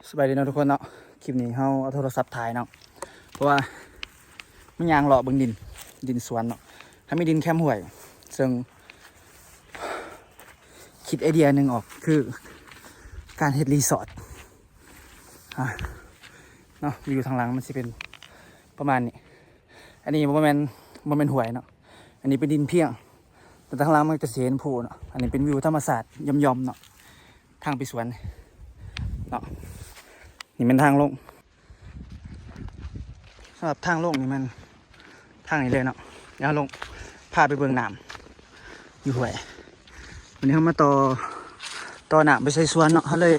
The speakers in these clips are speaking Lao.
ສະບາຍດີເນາະທຸກຄົນເນາະ, ຄລິບນີ້ເຮົາເອົາໂທລະສັບຖ່າຍເນາະ ເພາະວ່າມາຍ່າງເລາະເບິ່ງດິນ ດິນສວນເນາະ, ຖ້າມີດິນແຄມຫ້ວຍ ເຊິ່ງຄິດໄອເດຍໜຶ່ງອອກ ຄືການເຮັດຣີສອດ ອາ ເນາະ. ວິວທາງຫຼັງມັນຊິເປັນປະມານນີ້, ອັນນີ້ບໍ່ແມ່ນ ບໍ່ແມ່ນຫ້ວຍເນາະ, ອັນນີ້ເປັນດິນພຽງ ແຕ່ທາງຫຼັງມັນຈະຊິເຫັນພູເນາະ. ອັນນີ້ເປັນວິວທຳມະຊາດຢ່ອມໆເນາະ ທາງໄປສວນເນາະ. ນີ້ແມ່ນທາງລົງ, ສຳລັບທາງລົງນີ້ແມ່ນທາງນີ້ເລີຍເນາະ. ດຽວເຮົາລົງ ພາໄປເບິ່ງນ້ຳຢູ່ຫ້ວຍ. ວັນນີ້ເຮົາມາຕໍ່ ຕໍ່ນ້ຳໄປໃສ່ສວນເນາະ, ເຮົາເລີຍ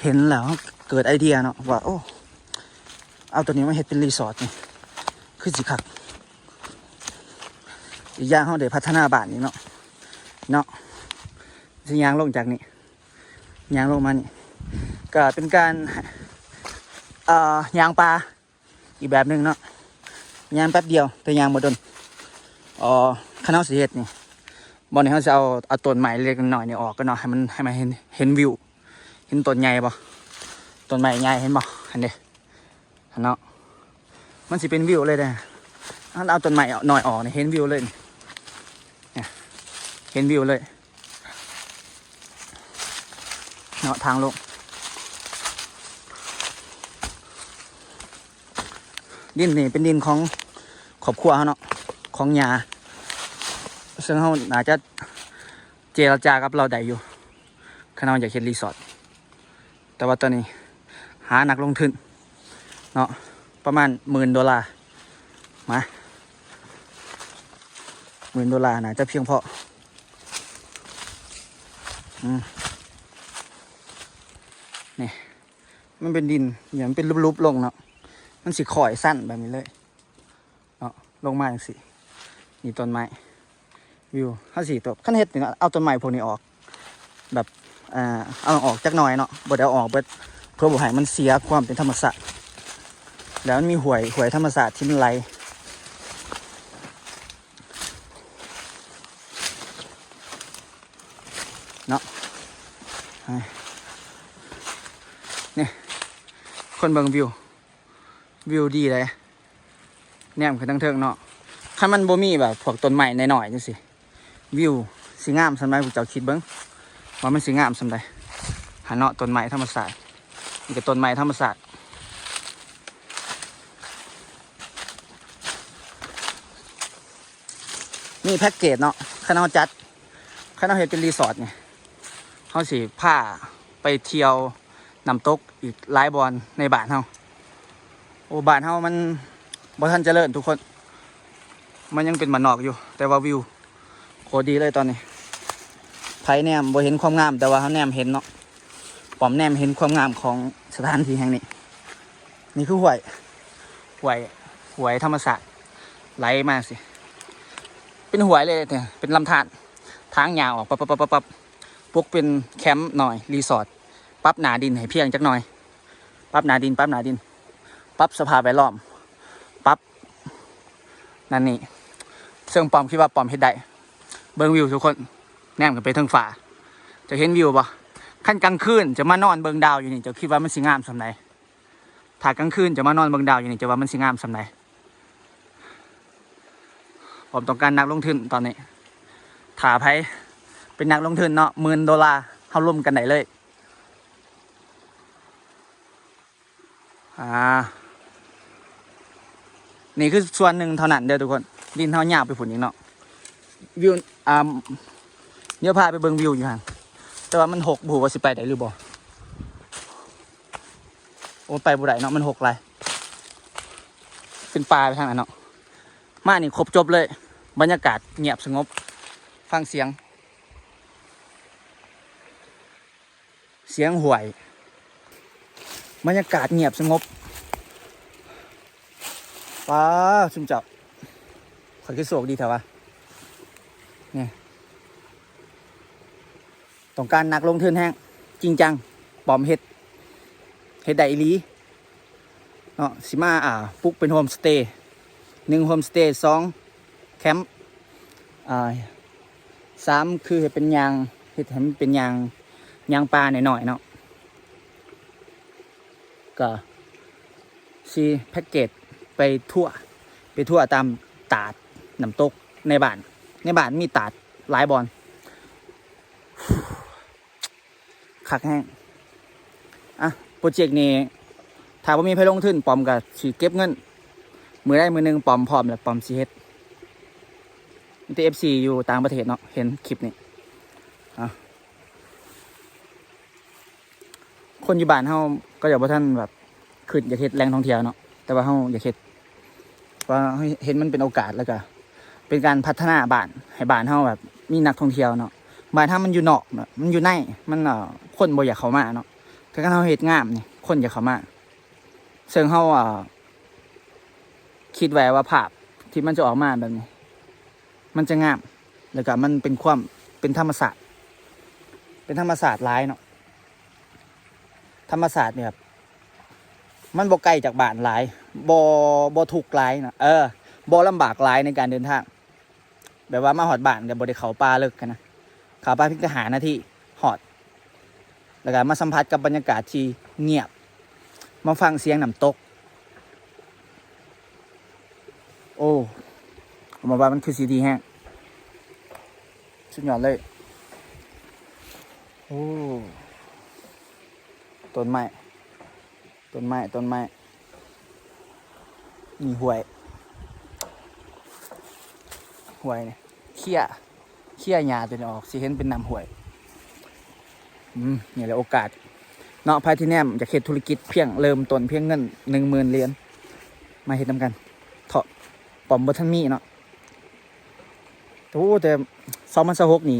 ເຫັນແລ້ວເຮົາເກີດໄອເດຍເນາະວ່າ ໂອ້ ເອົາໂຕນີ້ມາເຮັດເປັນຣີສອດນີ້ຄືຊິຄັກ. ອີກຢ່າງເຮົາໄດ້ພັດທະນາບ້ານອີກເນາະ ເນາະ. ຊິຍ່າງລົງຈາກນີ້ ຍ່າງລົງມານີ້ ກະເປັນການ ເອີ ຍ່າງປ່າອີກແບບໜຶ່ງເນາະ, ຍ່າງແປັບດຽວແຕ່ຍ່າງບໍ່ດົນ. ເອີ ຄັນເຮົາຊິເຮັດນີ້ ບ່ອນນີ້ເຮົາຊິເອົາ ເອົາຕົ້ນໄມ້ເລັກໆນ້ອຍໆນີ້ອອກກ່ອນເນາະ, ໃຫ້ມັນ ໃຫ້ມັນເຫັນ ເຫັນວິວ. ເຫັນຕົ້ນໃຫຍ່ບໍ່? ຕົ້ນໄມ້ໃຫຍ່ເຫັນບໍ່? ຫັ້ນເດ້ ຫັ້ນເນາະ, ມັນຊິເປັນວິວເລີຍເດ້. ຄັນເອົາຕົ້ນໄມ້ນ້ອຍອອກນີ້ ເຫັນວິວເລີຍ ເຫັນວິວເລີຍເນາະ. ທາງລົງ ດິນນີ້ເປັນດິນຂອງຄອບຄົວເຮົາເນາະ ຂອງຍ່າ, ເຊິ່ງເຮົາໜ້າຈະເຈລະຈາກັບລາວໄດ້ຢູ່ ຄັນເຮົາຢາກເຮັດຣີສອດ. ແຕ່ວ່າຕອນນີ້ຫານັກລົງທຶນເນາະ ປະມານໝື່ນໂດລາ ມາ ໝື່ນໂດລາໜ້າຈະພຽງພໍ. ອືມ ນີ້ມັນເປັນດິນ ຫຍັງ ມັນເປັນຫຼຸບໆລົງເນາະ, ມັນຊິຄ້ອຍຊັນແບບນີ້ເລີຍເນາະ ລົງມາຈັ່ງຊີ້. ນີ້ຕົ້ນໄມ້ ວິວ ເຮົາຊິຕົວ ຄັນເຮັດນີ້ ເອົາຕົ້ນໄມ້ພວກນີ້ອອກ ແບບ ເອົາອອກຈັກໜ່ອຍເນາະ, ບໍ່ໄດ້ເອົາອອກເບິດ ເພື່ອບໍ່ໃຫ້ມັນເສຍຄວາມເປັນທຳມະຊາດ. ແລ້ວມັນມີຫ້ວຍ ຫ້ວຍທຳມະຊາດທີ່ມັນໄຫຼເນາະ. ນີ້ ຄົນເບິ່ງວິວ ວິວດີເດ້ ແນມຂຶ້ນທາງເທິງເນາະ. ຄັນມັນບໍ່ມີແບບພວກຕົ້ນໄມ້ນ້ອຍໆຈັ່ງຊີ້ ວິວຊິງາມສ່ຳໃດ? ພວກເຈົ້າຄິດເບິ່ງວ່າມັນຊິງາມສ່ຳໃດ? ຫັ້ນເນາະ ຕົ້ນໄມ້ທຳມະຊາດ, ນີ້ກໍຕົ້ນໄມ້ທຳມະຊາດ. ມີແພັກເກດເນາະ, ຄັນເຮົາຈັດ ຄັນເຮົາເຮັດເປັນຣີສອດນີ້ ເຮົາຊິພາໄປທ່ຽວນ້ຳຕົກອີກຫຼາຍບ່ອນໃນບ້ານເຮົາ. ໂອ້ ບ້ານເຮົາມັນບໍ່ທັນຈະເລີນທຸກຄົນ, ມັນຍັງເປັນບ້ານນອກຢູ່ ແຕ່ວ່າວິວໂຄດດີເລີຍຕອນນີ້. ໃຜແນມບໍ່ເຫັນຄວາມງາມ ແຕ່ວ່າເຮົາແນມເຫັນເນາະ, ປ້ອມແນມເຫັນຄວາມງາມຂອງສະຖານທີ່ແຫ່ງນີ້. ນີ້ຄືຫ້ວຍ ຫ້ວຍ ຫ້ວຍທຳມະຊາດໄຫຼມາຊີ້ ເປັນຫ້ວຍເລີຍເດ້, ເປັນລຳທານ ທາງຍາວອອກປັບໆໆໆ ປຸກເປັນແຄມນ້ອຍ ຣີສອດ, ປັບໜ້າດິນໃຫ້ພຽງຈັກໜ່ອຍ, ປັບໜ້າດິນ ປັບໜ້າດິນ ປັບສະພາບແວດລ້ອມ ປັບນັ້ນນີ້. ເຊິ່ງປ້ອມຄິດວ່າປ້ອມເຮັດໄດ້. ເບິ່ງວິວທຸກຄົນ, ແນມຂຶ້ນໄປເທິງຟ້າ ເຈົ້າເຫັນວິວບໍ່? ຄັນກາງຄືນເຈົ້າມານອນເບິ່ງດາວຢູ່ນີ້ ເຈົ້າຄິດວ່າມັນຊິງາມສ່ຳໃດ? ຖ້າກາງຄືນເຈົ້າມານອນເບິ່ງດາວຢູ່ນີ້ ເຈົ້າວ່າມັນຊິງາມສ່ຳໃດ? ປ້ອມຕ້ອງການນັກລົງທຶນຕອນນີ້, ຖ້າໃຜເປັນນັກລົງທຶນເນາະ ໝື່ນໂດລາ ເຮົາລົມກັນໄດ້ເລີຍ. ອ່າ ນີ້ຄືສ່ວນໜຶ່ງເທົ່ານັ້ນເດີທຸກຄົນ, ດິນເຮົາຍາວໄປພຸ້ນອີກເນາະ. ວິວ ອ່າ ດຽວພາໄປເບິ່ງວິວຢູ່ຫັ້ນ, ແຕ່ວ່າມັນຮົກ ບໍ່ຮູ້ວ່າຊິໄປໄດ້ຫຼືບໍ່. ໂອ້ ໄປບໍ່ໄດ້ເນາະ ມັນຮົກຫຼາຍ, ເປັນປ່າໄປທາງນັ້ນເນາະ. ມານີ້ຄົບຈົບເລີຍ, ບັນຍາກາດງຽບສະຫງົບ, ຟັງສຽງ ສຽງຫ້ວຍ, ບັນຍາກາດງຽບສະຫງົບ. ປາ ຊຸມເຈົ້າ, ຂ້ອຍຄືໂຊກດີແທ້ວະ. ນີ້ ຕ້ອງການນັກລົງທຶນແຮງຈິງຈັງ, ປ້ອມເຮັດ ເຮັດໄດ້ອີ່ຫຼີເນາະ. ຊິມາ ອ່າ ປຸກເປັນໂຮມສະເຕ, ໜຶ່ງ ໂຮມສະເຕ, ສອງ ແຄມ, ອ່າ ສາມ ຄືເຮັດເປັນຍ່າງ ເຮັດໃຫ້ມັນເປັນຍ່າງ ຍ່າງປ່າໜ້ອຍໆເນາະ. ກໍຊິແພັກເກດໄປທົ່ວ ໄປທົ່ວຕາມຕາດນ້ຳຕົກໃນບ້ານ. ໃນບ້ານມີຕາດຫຼາຍບ່ອນ ຄັກແຮງ. ອ່ະ ໂປຣເຈັກນີ້ ຖ້າບໍ່ມີໃຜລົງທຶນ ປອມກໍຊິເກັບເງິນ. ມື້ໃດມື້ໜຶ່ງປອມພ້ອມແລ້ວ ປອມຊິເຮັດ. ມີແຕ່ເອັຟຊີຢູ່ຕ່າງປະເທດເນາະ ເຫັນຄລິບນີ້. ອ່ະ ຄົນຢູ່ບ້ານເຮົາກໍຍັງບໍ່ທັນແບບຄິດຢາກເຮັດແຫຼ່ງທ່ອງທ່ຽວເນາະ ແຕ່ວ່າເຮົາຢາກເຮັດ ວ່າເຮົາເຫັນມັນເປັນໂອກາດ ແລ້ວກໍເປັນການພັດທະນາບ້ານ ໃຫ້ບ້ານເຮົາແບບມີນັກທ່ອງທ່ຽວເນາະ. ບ້ານເຮົາມັນຢູ່ນອກເນາະ ມັນຢູ່ໃນ ມັນ ເອີ ຄົນບໍ່ຢາກເຂົ້າມາເນາະ. ແຕ່ຄັນເຮົາເຮັດງາມນີ້ ຄົນຢາກເຂົ້າມາ. ເຊິ່ງເຮົາ ເອີ ຄິດໄວ້ວ່າພາບທີ່ມັນຈະອອກມາແບບນີ້ ມັນຈະງາມ ແລ້ວກໍມັນເປັນຄວາມເປັນທຳມະຊາດ ເປັນທຳມະຊາດຫຼາຍເນາະ. ທຳມະຊາດນີ້ແບບມັນບໍ່ໄກຈາກບ້ານຫຼາຍ ບໍ່ ບໍ່ທຸກຫຼາຍເນາະ ເອີ ບໍ່ລຳບາກຫຼາຍໃນການເດີນທາງ. ແບບວ່າມາຮອດບ້ານກໍບໍ່ໄດ້ເຂົ້າປ່າເລິກຫັ້ນນະ ເຂົ້າປ່າພຽງແຕ່ຫ້ານາທີຮອດ ແລ້ວກໍມາສຳຜັດກັບບັນຍາກາດທີ່ງຽບ ມາຟັງສຽງນ້ຳຕົກ. ໂອ້ ເອົາມາວ່າມັນຄືຊິດີແຮງ ສຸດຍອດເລີຍ. ໂອ້ ຕົ້ນໄມ້ ຕົ້ນໄມ້ ຕົ້ນໄມ້ ນີ້ຫ້ວຍ ຫ້ວຍນີ້ ເຄຍ ເຄຍຫຍ້າຕົວນີ້ອອກ ຊິເຫັນເປັນນ້ຳຫ້ວຍ. ອືມ ນີ້ແຫຼະໂອກາດເນາະ ໃຜທີ່ແນມຢາກເຮັດທຸລະກິດ ພຽງເລີ່ມຕົ້ນ ພຽງເງິນໜຶ່ງໝື່ນຫຼຽນ ມາເຮັດນຳກັນເຖາະ. ປ້ອມບໍ່ທັນມີເນາະ. ໂອ້ ແຕ່ສອງພັນຊາວຫົກນີ້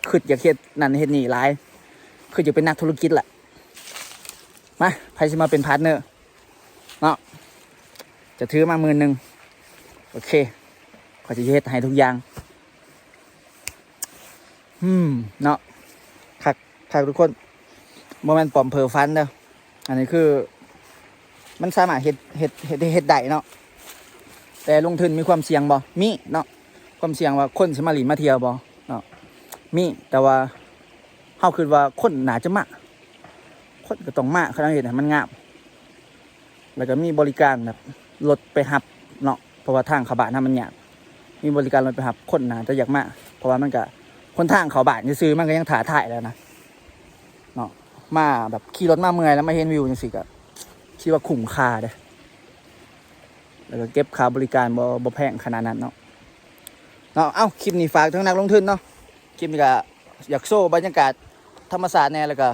ຄິດຢາກເຮັດນັ້ນເຮັດນີ້ຫຼາຍ ຄືຢາກເປັນນັກທຸລະກິດລະ. ມາ ໃຜຊິມາເປັນພາດເນີເນາະ ຈະຖືມາໝື່ນໜຶ່ງ ໂອເຄ ຂ້ອຍຈະເຮັດໃຫ້ທຸກຢ່າງ. ອືມ ເນາະ ຄັກ ຄັກທຸກຄົນ ບໍ່ແມ່ນປ້ອມເພີຝັນເດີ. ອັນນີ້ຄືມັນສາມາດເຮັດ ເຮັດ ເຮັດ ເຮັດໄດ້ເນາະ ແຕ່ລົງທຶນມີຄວາມສ່ຽງບໍ່? ມີເນາະ ຄວາມສ່ຽງວ່າຄົນຊິມາຫຼິ້ນມາທ່ຽວບໍ່ເນາະ? ມີ ແຕ່ວ່າເຮົາຄິດວ່າຄົນໜ້າຈະມາ ຄົນກໍຕ້ອງມາ ຄັນເຮົາເຮັດໃຫ້ມັນງາມ. ແລ້ວກໍມີບໍລິການແບບລົດໄປຮັບເນາະ ເພາະວ່າທາງເຂົ້າບ້ານເຮົາມັນຍາກ ມີບໍລິການລົດໄປຮັບ ຄົນໜ້າຈະຢາກມາ ເພາະວ່າມັນກໍ ຫົນທາງເຂົ້າບ້ານຊື່ໆ ມັນກໍຍັງທ້າທາຍແລ້ວນະເນາະ. ມາແບບຂີ່ລົດມາເມື່ອຍ ແລ້ວມາເຫັນວິວຈັ່ງຊີ້ ກໍຄິດວ່າຄຸ້ມຄ່າເດ້ ແລ້ວກໍເກັບຄ່າບໍລິການບໍ່ ບໍ່ແພງຂະໜາດນັ້ນເນາະ ເນາະ. ເອົ້າ ຄລິບນີ້ຝາກເຖິງນັກລົງທຶນເນາະ ຄລິບນີ້ກໍຢາກໂຊບັນຍາກາດທຳມະຊາດແດ່ ແລ້ວກໍ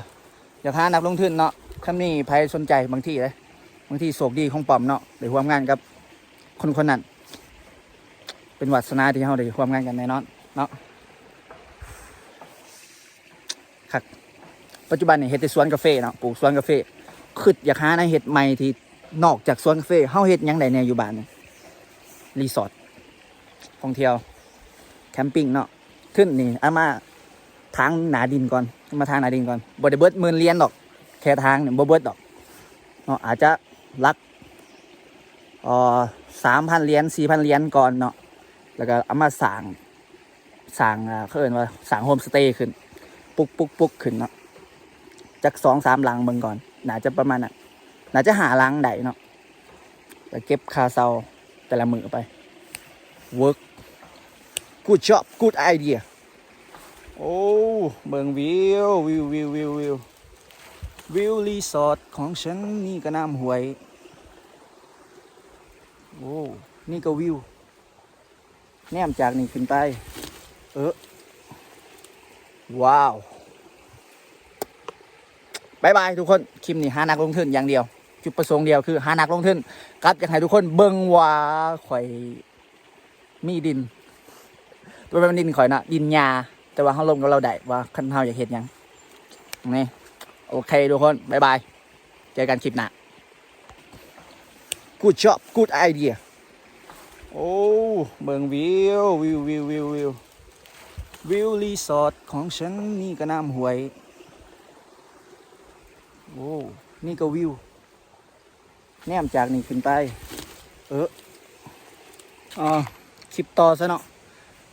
ຢາກຫານັກລົງທຶນເນາະ ຄັນມີໃຜສົນໃຈ ບາງທີເດ້ ບາງທີໂຊກດີຂອງປ້ອມເນາະ ໄດ້ຮ່ວມງານກັບຄົນໆນັ້ນ ເປັນວາສະໜາທີ່ເຮົາໄດ້ຮ່ວມງານກັນແນ່ນອນເນາະ. ຄັກ ປັດຈຸບັນນີ້ເຮັດແຕ່ສວນກາເຟເນາະ ປູກສວນກາເຟ ຄິດຢາກຫາແນວເຮັດໃໝ່ທີ່ນອກຈາກສວນກາເຟ ເຮົາເຮັດຫຍັງໄດ້ແດ່ຢູ່ບ້ານນີ້ ຣີສອດ ທ່ອງທ່ຽວ ແຄມປິງເນາະ. ທຶນນີ້ເອົາມາຖາງໜ້າດິນກ່ອນ ເອົາມາຖາງໜ້າດິນກ່ອນ ບໍ່ໄດ້ເບິດໝື່ນຫຼຽນດອກ ແຄ່ຖາງນີ້ບໍ່ເບິດດອກເນາະ ອາດຈະຫຼັກ ເອີ ສາມພັນຫຼຽນ ສີ່ພັນຫຼຽນກ່ອນເນາະ ແລ້ວກໍເອົາມາສ້າງ ສ້າງ ເຂົາເອີ້ນວ່າສ້າງໂຮມສະເຕຂຶ້ນ ປຸກໆໆຂຶ້ນເນາະ ຈັກສອງສາມຫຼັງເບິ່ງກ່ອນ ໜ້າຈະປະມານນັ້ນ ໜ້າຈະຫ້າຫຼັງໄດ້ເນາະ. ແລ້ວເກັບຄ່າເຊົ່າແຕ່ລະມື້ໄປ ເວີກ Good job, good idea. ໂອ້ ເບິ່ງວິວ ວິວ ວິວ ວິວ ວິວ ວິວຣີສອດຂອງສັນນີ້ກໍນ້ຳຫ້ວຍ ໂອ້ ນີ້ກໍວິວ ແນມຈາກນີ້ຂຶ້ນໄປ ເອີ ວ້າວ ບາຍບາຍທຸກຄົນ ຄລິບນີ້ຫານັກລົງທຶນຢ່າງດຽວ ຈຸດປະສົງດຽວຄືຫານັກລົງທຶນ ກັບຢາກໃຫ້ທຸກຄົນເບິ່ງວ່າຂ້ອຍມີດິນ ບໍ່ແມ່ນດິນຂ້ອຍເນາະ ດິນຍ່າ ແຕ່ວ່າເຮົາລົມກັບລາວໄດ້ວ່າຄັນເຮົາຢາກເຮັດຫຍັງ ນີ້ ໂອເຄທຸກຄົນ ບາຍບາຍ ເຈີກັນຄລິບໜ້າ. Good job, good idea. ໂອ້ ເບິ່ງວິວ ວິວ ວິວ ວິວ ວິວ ວິວຣີສອດຂອງສັນນີ້ກໍນ້ຳຫ້ວຍ ໂອ້ ນີ້ກໍວິວ ແນມຈາກນີ້ຂຶ້ນໄປ ເອີ ອ່າ ຄລິບຕໍ່ຊະເນາະ.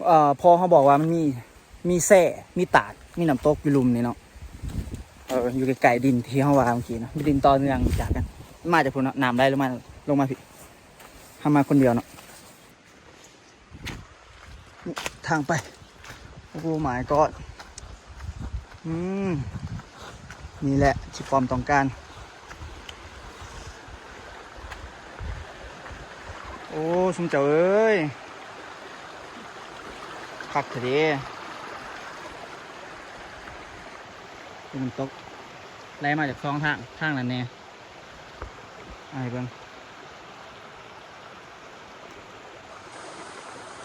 ເອີ ພໍເຮົາບອກວ່າມັນມີ ມີແຊ່ ມີຕາດ ມີນ້ຳຕົກຢູ່ລຸ່ມນີ້ເນາະ ເອີ ຢູ່ໃກ້ໆດິນທີ່ເຮົາວ່າເມື່ອກີ້ເນາະ ມີດິນຕໍ່ເນື່ອງຈາກກັນ ມາຈາກພຸ້ນເນາະ ນ້ຳໄຫຼລົງມາ ລົງມາພີ້. ເຮົາມາຄົນດຽວເນາະ ທາງໄປ. Oh my god. ອືມ ນີ້ແຫຼະທີ່ປ້ອມຕ້ອງການ. ໂອ້ ຊຸມເຈົ້າເອີຍ ຄັກແທ້ເດ. ເປັນນ້ຳຕົກໄຫຼມາຈາກສອງທາງ ທາງນັ້ນແດ່ ໃຫ້ເບິ່ງ.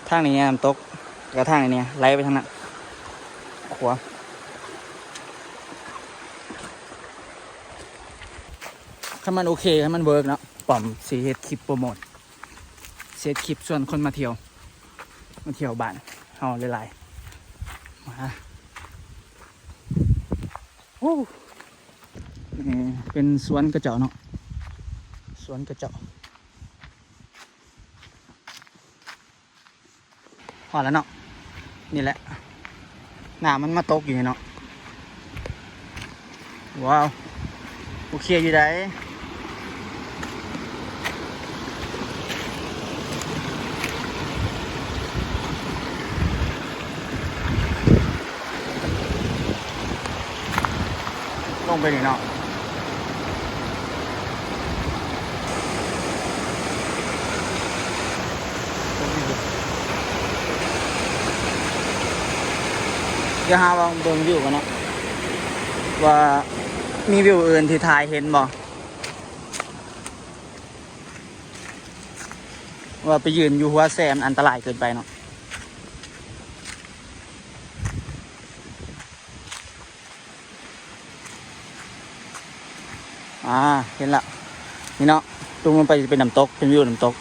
ທາງນີ້ນ້ຳຕົກ ແລ້ວທາງນີ້ໄຫຼໄປທາງນັ້ນ ຂວາ. ຄັນມັນໂອເຄ ຄັນມັນເວີກເນາະ ປ້ອມຊິເຮັດຄລິບໂປຣໂມດ ຊິເຮັດຄລິບຊວນຄົນມາທ່ຽວ ມາທ່ຽວບ້ານເຮົາຫຼາຍໆ. ມາ ໂອ້ ນີ້ເປັນສວນຂະເຈົ້າເນາະ ສວນຂະເຈົ້າ. ຮອດແລ້ວເນາະ ນີ້ແຫຼະ ນ້ຳມັນມາຕົກຢູ່ນີ້ເນາະ. ວ້າວ ໂອເຄຢູ່ໃດ. ລົງໄປນີ້ເນາະ ດຽວຫາວ່າເບິ່ງວິວກ່ອນເນາະ ວ່າມີວິວອື່ນທີ່ຖ່າຍເຫັນບໍ່ ວ່າໄປຢືນຢູ່ຫົວແຊມັນອັນຕະລາຍເກີນໄປເນາະ. ອ່າ ເຫັນລະ ນີ້ເນາະ ຕົງລົງໄປເປັນນ້ຳຕົກ ເປັນວິວນ້ຳຕົກ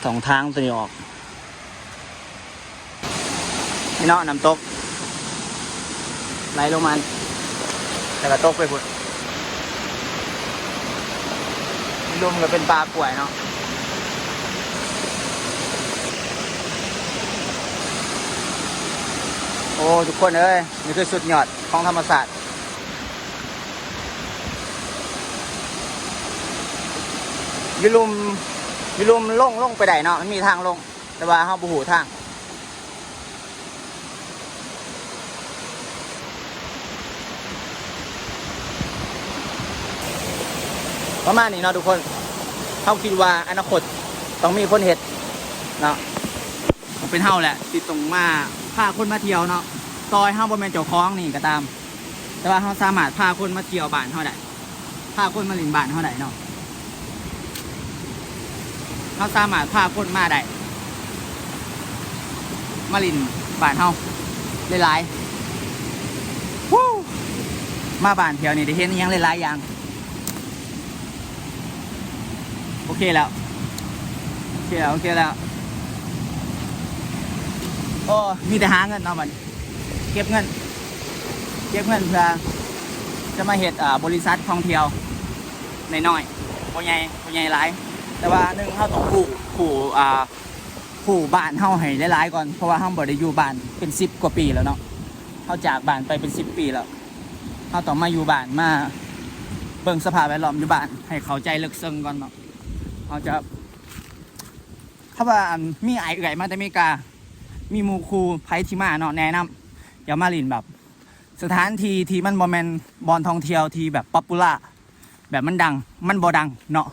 ສອງທາງຕົວນີ້ອອກ ນີ້ເນາະ ນ້ຳຕົກໄຫຼລົງມາ ແລ້ວກໍຕົກໄປພຸ້ນ. ມີລຸ່ມກໍເປັນປ່າກ້ວຍເນາະ. ໂອ້ ທຸກຄົນເອີຍ ນີ້ຄືສຸດຍອດຂອງທຳມະຊາດ. ຢູ່ລຸ່ມ ຢູ່ລຸ່ມລົງ ລົງໄປໄດ້ເນາະ ມັນມີທາງລົງ ແຕ່ວ່າເຮົາບໍ່ຮູ້ທາງ. ປະມານນີ້ເນາະທຸກຄົນ ເຮົາຄິດວ່າອະນາຄົດຕ້ອງມີຄົນເຮັດເນາະ ຕ້ອງເປັນເຮົາແຫຼະທີ່ຕ້ອງມາພາຄົນມາທ່ຽວເນາະ ຕໍ່ໃຫ້ເຮົາບໍ່ແມ່ນເຈົ້າຂອງນີ້ກໍຕາມ ແຕ່ວ່າເຮົາສາມາດພາຄົນມາທ່ຽວບ້ານເຮົາໄດ້ ພາຄົນມາຫຼິ້ນບ້ານເຮົາໄດ້ເນາະ. ເຮົາສາມາດພາຄົນມາໄດ້ ມາຫຼິ້ນບ້ານເຮົາຫຼາຍໆ. ວູ້ ມາບ້ານແຖວນີ້ໄດ້ເຫັນອີ່ຫຍັງຫຼາຍໆຢ່າງ. ໂອເຄແລ້ວ ໂອເຄແລ້ວ ໂອເຄແລ້ວ. ໂອ້ ມີແຕ່ຫາເງິນເນາະບັດນີ້ ເກັບເງິນ ເກັບເງິນເພື່ອຈະມາເຮັດ ອ່າ ບໍລິສັດທ່ອງທ່ຽວນ້ອຍໆ ບໍ່ໃຫຍ່ ບໍ່ໃຫຍ່ຫຼາຍ ແຕ່ວ່າໜຶ່ງເຮົາຕ້ອງຮູ້ ຮູ້ ອ່າ ຮູ້ບ້ານເຮົາໃຫ້ຫຼາຍໆກ່ອນ ເພາະວ່າເຮົາບໍ່ໄດ້ຢູ່ບ້ານເປັນສິບກວ່າປີແລ້ວເນາະ ເຮົາຈາກບ້ານໄປເປັນສິບປີແລ້ວ ເຮົາຕ້ອງມາຢູ່ບ້ານ ມາເບິ່ງສະພາບແວດລ້ອມຢູ່ບ້ານໃຫ້ເຂົ້າໃຈເລິກເຊິ່ງກ່ອນເນາະ. ເຮົາຈະ ຖ້າວ່າ ອັນ ມີອ້າຍເອື້ອຍມາແຕ່ອາເມລິກາ ມີໝູ່ຄູ່ໃຜທີ່ມາເນາະ ແນະນຳ ຢ່າມາຫຼິ້ນແບບ ສະຖານທີ່ທີ່ມັນບໍ່ແມ່ນບ່ອນທ່ອງທ່ຽວທີ່ແບບປັອບປູລາ ແບບມັນດັງ ມັນບໍ່ດັງເນາະ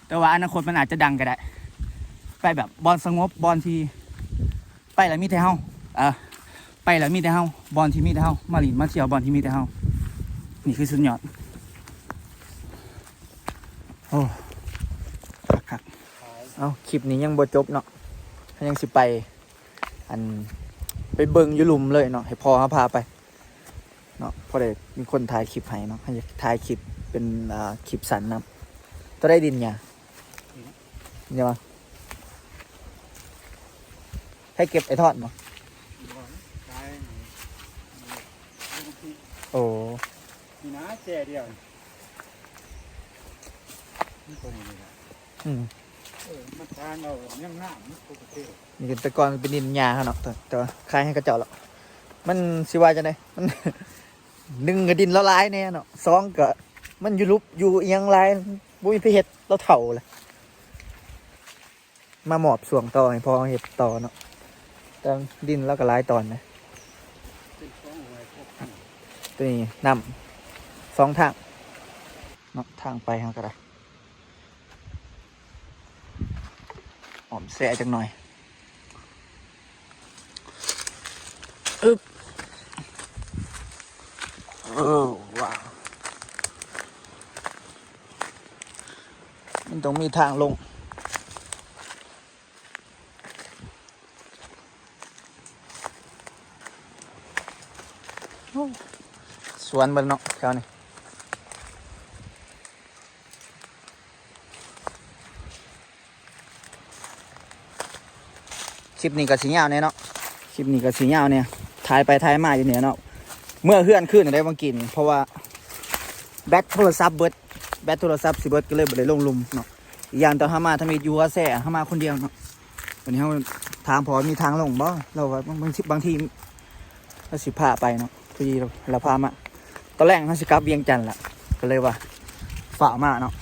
ແຕ່ວ່າອະນາຄົດມັນອາດຈະດັງກໍໄດ້. ໄປແບບບ່ອນສະຫງົບ ບ່ອນທີ່ໄປແລ້ວມີແຕ່ເຮົາ ເອີ ໄປແລ້ວມີແຕ່ເຮົາ ບ່ອນທີ່ມີແຕ່ເຮົາ ມາຫຼິ້ນມາທ່ຽວບ່ອນທີ່ມີແຕ່ເຮົາ ນີ້ຄືສຸດຍອດ. ໂອ້ ຄັກໆ. ເອົ້າ ຄລິບນີ້ຍັງບໍ່ຈົບເນາະ ເຮົາຍັງຊິໄປ ອັນ ໄປເບິ່ງຢູ່ລຸ່ມເລີຍເນາະ ໃຫ້ພໍ່ເຮົາພາໄປເນາະ ພໍໄດ້ມີຄົນຖ່າຍຄລິບໃຫ້ເນາະ ເຮົາຢາກຖ່າຍຄລິບເປັນ ອ່າ ຄລິບສັ້ນນຳ. ຕົວໃດດິນຫຍ້າ ນີ້ຫວາ ໃຜເກັບ ໄອ້ທອດບໍ່? ບໍ່ ຂາຍໃຫ້ ໂອ້ ນີ້ນະ ແຈດຽວ ມັນຕົງນີ້ລະ ອືມ ເອີ ມັນທາງເອົາຍັງງາມ ມັນປົກກະຕິ ນີ້ແຕ່ກ່ອນເປັນດິນຫຍ້າເຮົາເນາະ ແຕ່ ແຕ່ວ່າຂາຍໃຫ້ເຂົາເຈົ້າແລ້ວ ມັນຊິວ່າຈັ່ງໃດ ມັນ ໜຶ່ງກໍດິນລາວຫຼາຍແດ່ເນາະ ສອງກໍມັນຢູ່ຫຼຸບຢູ່ອີ່ຫຍັງຫຼາຍ ບໍ່ມີໃຜເຮັດ ລາວເຖົ້າແລ້ວ. ມາມອບຊ່ວງຕໍ່ໃຫ້ພໍ່ເຮັດຕໍ່ເນາະ. ແຕ່ດິນລາວກໍຫຼາຍຕອນນະ. ຕົວນີ້ນ້ຳສອງທາງເນາະ, ທາງໄປເຮົາກໍໄດ້ອ້ອມແຊຈັກໜ່ອຍ. ອຶບ ເອີ ວ້າວ ມັນຕ້ອງມີທາງລົງ. ໂອ້ ສວນເບິດເນາະແຖວນີ້. ຄລິບນີ້ກໍຊິຍາວແດ່ເນາະ, ຄລິບນີ້ກໍຊິຍາວແດ່ ຖ່າຍໄປຖ່າຍມາຢູ່ນີ້ເນາະ. ເມືອເຮືອນຄືນໄດ້ຫວ່າງກີ້ນີ້ ເພາະວ່າແບັດໂທລະສັບເບິດ, ແບັດໂທລະສັບຊິເບິດ ກໍເລີຍບໍ່ໄດ້ລົງລຸ່ມເນາະ. ອີກຢ່າງຕອນເຮົາມາທຳອິດຢູ່ຫົວແຊ ເຮົາມາຄົນດຽວເນາະ. ວັນນີ້ເຮົາຖາມພໍ່ວ່າມີທາງລົງບໍ່, ລາວວ່າບາງ ບາງທີ ບາງທີລາວຊິພາໄປເນາະ, ພໍດີລາວ ລາວພາມາ. ຕອນແລງເຮົາຊິກັບວຽງຈັນລະ ກໍເລີຍວ່າຟ້າວມາເນາະ,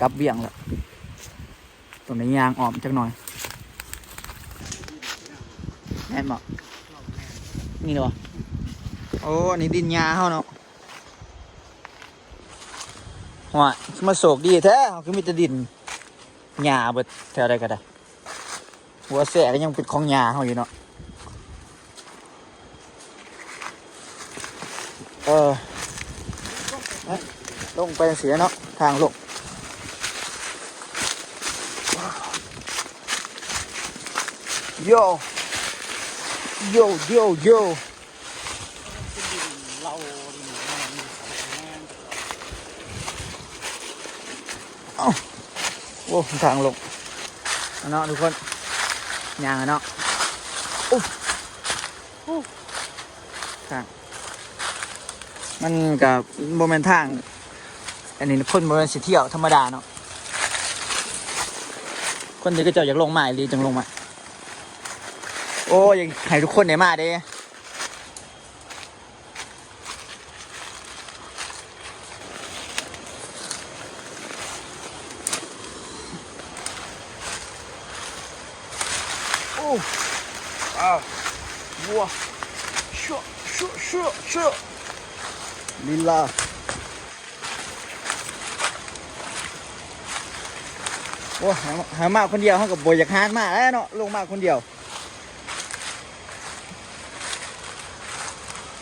ກັບວຽງລະ ຕ້ອງໄດ້ຍ່າງອ້ອມຈັກໜ່ອຍ. ແມ່ນບໍ່? ນີ້ເນາະ. ໂອ້ ອັນນີ້ດິນຫຍ້າເຮົາເນາະ. ໂອ້ຍ ຄືມາໂຊກດີແທ້, ເຮົາຄືມີແຕ່ດິນຫຍ້າເບິດ ແຖວໃດກໍໄດ້. ຫົວແຊກໍຍັງເປັນຂອງຫຍ້າເຮົາຢູ່ເນາະ. ເອີ ລົງໄປຈັ່ງຊີ້ເນາະ ທາງລົງ. ໂຢ ໂຢ ໂຢ ໂຢ. ເອົ້າ ໂອ້ ທາງລົງເນາະທຸກຄົນ, ຍ່າງເນາະ. ໂອ້ ໂອ້ ທາງ ມັນກໍບໍ່ແມ່ນທາງ ອັນນີ້ຄົນບໍ່ແມ່ນຊິທ່ຽວທຳມະດາເນາະ, ຄົນທີ່ເຂົາເຈົ້າຢາກລົງມາອີ່ຫຼີຈຶ່ງລົງມາ. ໂອ້ ຢາກໃຫ້ທຸກຄົນໄດ້ມາເດ້. ໂອ້ ອ້າວ ວັວ ຊະ ຊະ ຊະ ຊະ ລີລາ. ໂອ້ ຫາ ຫາມາຄົນດຽວ ເຮົາກໍບໍ່ຢາກຫາມາແລ້ວເນາະ ລົງມາຄົນດຽວ.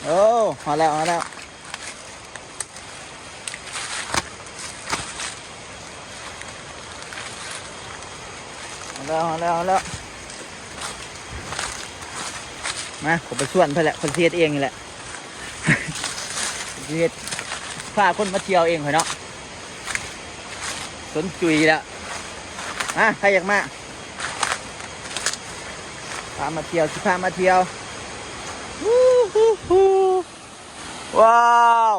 ໂອ້ ຮອດແລ້ວ ຮອດແລ້ວ ຮອດແລ້ວ ຮອດແລ້ວ ຮອດແລ້ວ. ມາ ຂ້ອຍໄປຊວນເພິ່ນແຫຼະ ເພິ່ນຊິເຮັດເອງນີ້ແຫຼະ ຊິເຮັດ ພາຄົນມາທ່ຽວເອງຂ້ອຍເນາະ. ສົນຈຸຍແລ້ວ ມາ ໃຜຢາກມາ ພາມາທ່ຽວ ຊິພາມາທ່ຽວ. ວ້າວ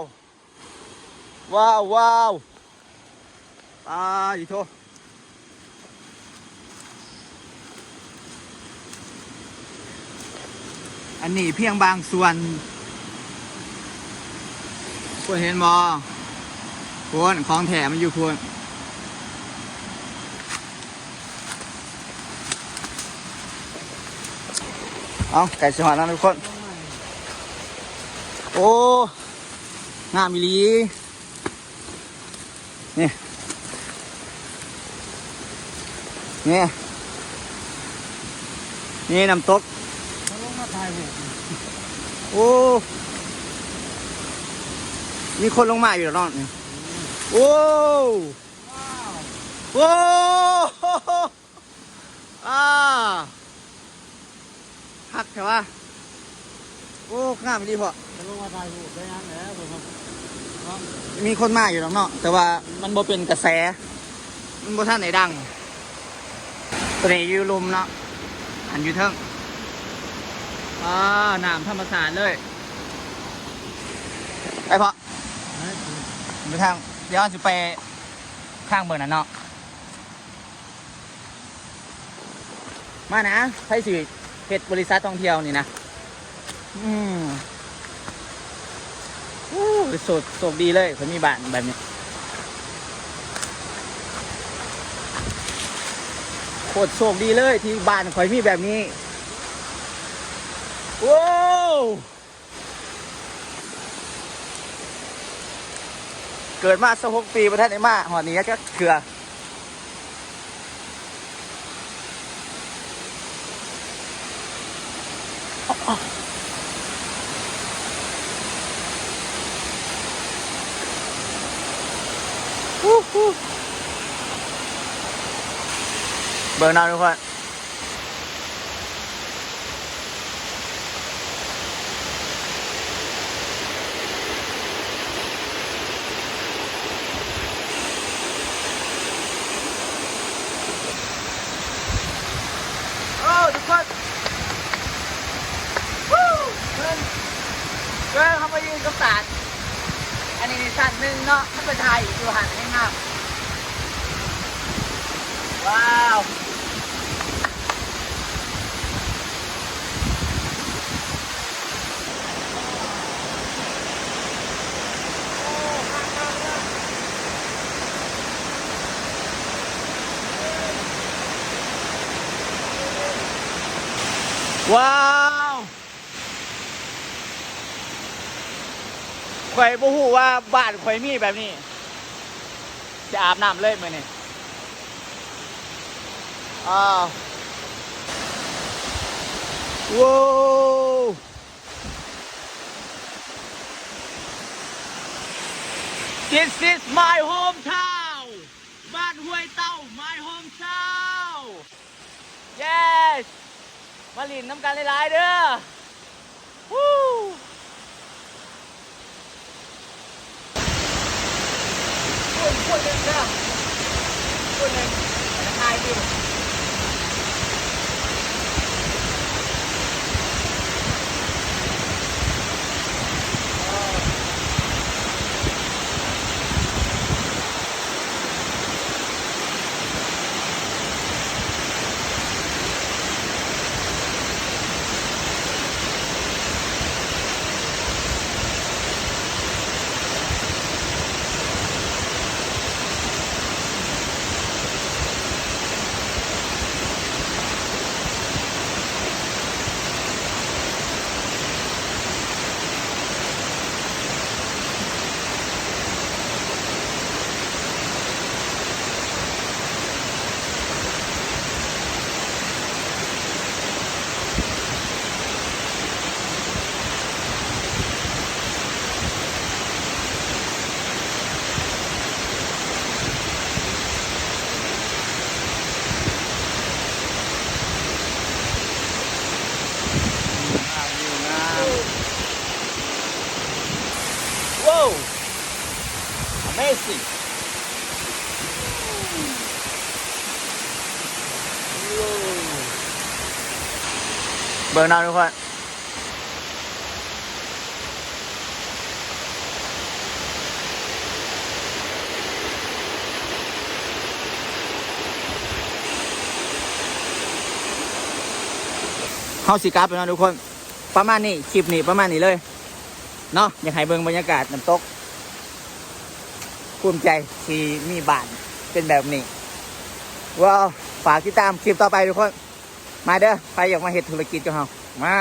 ວ້າວ ວ້າວ ປາດໂທ້. ອັນນີ້ພຽງບາງສ່ວນ ທຸກຄົນເຫັນບໍ່? ພຸ້ນ ຂອງແທ້ມັນຢູ່ພຸ້ນ. ເອົ້າ ໃກ້ຊິຮອດແລ້ວທຸກຄົນ. ໂອ້ ງາມອີ່ຫຼີ. ນີ້ ນີ້ ນີ້ນ້ຳຕົກ. ເຂົາລົງມາຖ່າຍຮູບ. ໂອ້ ມີຄົນລົງມາຢູ່ແລ້ວເນາະນີ້. ໂອ້ ວ້າວ ໂອ້ ອ່າ ຄັກແທ້ວະ. ໂອ້ ງາມອີ່ຫຼີພໍ່. ຈະລົງມາຖ່າຍຮູບໄດ້ຫຍັງແຫຼະ ເບິ່ງເນາະ ມີຄົນມາຢູ່ດອກເນາະ ແຕ່ວ່າມັນບໍ່ເປັນກະແສ ມັນບໍ່ທັນໄດ້ດັງ. ຕົວນີ້ຢູ່ລຸ່ມເນາະ ອັນຢູ່ເທິງ. ອ່າ ນ້ຳທຳມະຊາດເລີຍ ໄປພໍ່. ໄປທາງ ດຽວເຮົາຊິໄປທາງເບິ່ງນັ້ນເນາະ. ມານະ ໃຜຊິເຮັດບໍລິສັດທ່ອງທ່ຽວນີ້ນະ. ອືມ ໂອ້ ໂຊກ ໂຊກດີເລີຍ ຂ້ອຍມີບ້ານແບບນີ້. ໂຄດໂຊກດີເລີຍທີ່ບ້ານຂ້ອຍມີແບບນີ້. ໂອ້ ເກີດມາຊາວຫົກປີ ບໍ່ທັນໄດ້ມາຮອດນີ້ຈັກເທື່ອ. ເບິ່ງນຳທຸກຄົນ. ໂອ້ ທຸກຄົນ ເບິ່ງ ເບິ່ງ ເຮົາມາຢືນກັບສານ ອັນນີ້ນີ້ຊັ້ນໜຶ່ງເນາະ ມັນເປັນໄຮ່ຢູ່ຫັ້ນ ແຮງງາມ ວ້າວ. ວ້າວ ຂ້ອຍບໍ່ຮູ້ວ່າບ້ານຂ້ອຍມີແບບນີ້ ຈະອາບນ້ຳເລີຍມື້ນີ້ ອ້າວ ໂວ້ This is my hometown ບ້ານຫ້ວຍເຕົ້າ my hometown. Yes ມາຫຼິ້ນນຳກັນຫຼາຍໆເດີ. ວ້າວ Amazing ເບິ່ງນຳທຸກຄົນ. ເຮົາຊິກັບແລ້ວເນາະທຸກຄົນ ປະມານນີ້ ຄລິບນີ້ປະມານນີ້ເລີຍເນາະ ຢາກໃຫ້ເບິ່ງບັນຍາກາດນ້ຳຕົກ ພູມໃຈທີ່ມີບ້ານເປັນແບບນີ້. ວ້າວ ຝາກຕິດຕາມຄລິບຕໍ່ໄປທຸກຄົນ ມາເດີ ໃຜຢາກມາເຮັດທຸລະກິດກັບເຮົາ ມາ.